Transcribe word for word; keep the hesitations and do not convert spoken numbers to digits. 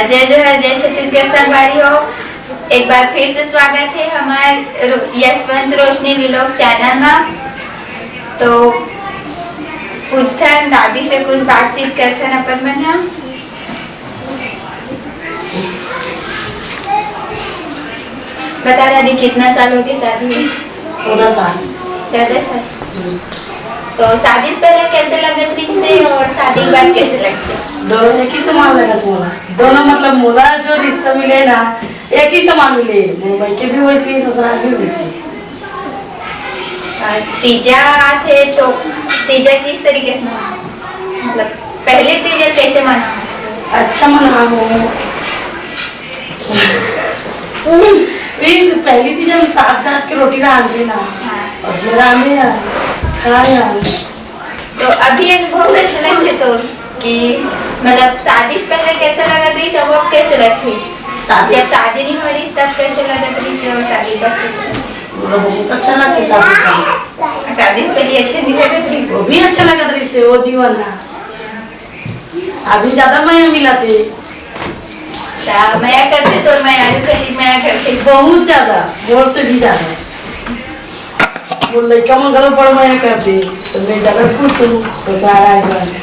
जय जोहार, जय छत्तीसगढ़ संगवारी हो। एक बार फिर से स्वागत है हमार रो-, यशवंत रोशनी vlog channel में। तो पूछथन दादी से, कुछ बातचीत करथन अपन मन ह। बता दादी, कितना साल हो गए शादी में? चौदह साल। चौदह साल। तो शादी से पहले कैसे लगत रहिस हे और शादी के बाद कैसे लगथे? दोनों एक ही समान लगत मोला। दोनों मतलब मोला जो रिश्ता मिले ना, एक ही समान मिले। मोर मायके भी वैसे ही, ससुराल भी वैसे ही। और तीजा आथे तो तीजा किस तरीके से मनाओ? मतलब पहली तीजा कैसे मनाओ? अच्छा मनाओ। ये पहली तीजा हम साथ जात के रोटी रांधे ना। हाँ। और फिर रांधे हैं, खाए हैं। तो अभी अनुभव कैसे लगथे तोर कि मतलब शादी से पहले कैसे लगत रहिस, अब, अब कैसे लगथे? शादी जब शादी नहीं हो रही तब कैसे लगत रहिस और शादी बाद कैसे लगथे? मोला बहुत अच्छा लगथे शादी का। शादी से पहले अच्छे नहीं लगत रहिस? वो भी अच्छा लगत रहिस, वो जीवन है। अभी ज्यादा मया मिलथे। ता मया करथे तोर, मया आलू कतिक मया करथे? बहुत ज्यादा, मोर से भी ज्यादा। मोर लइका मन घलो बड़ मया करथे, तो मैं ज्यादा खुश हूँ ससुराल आए बर।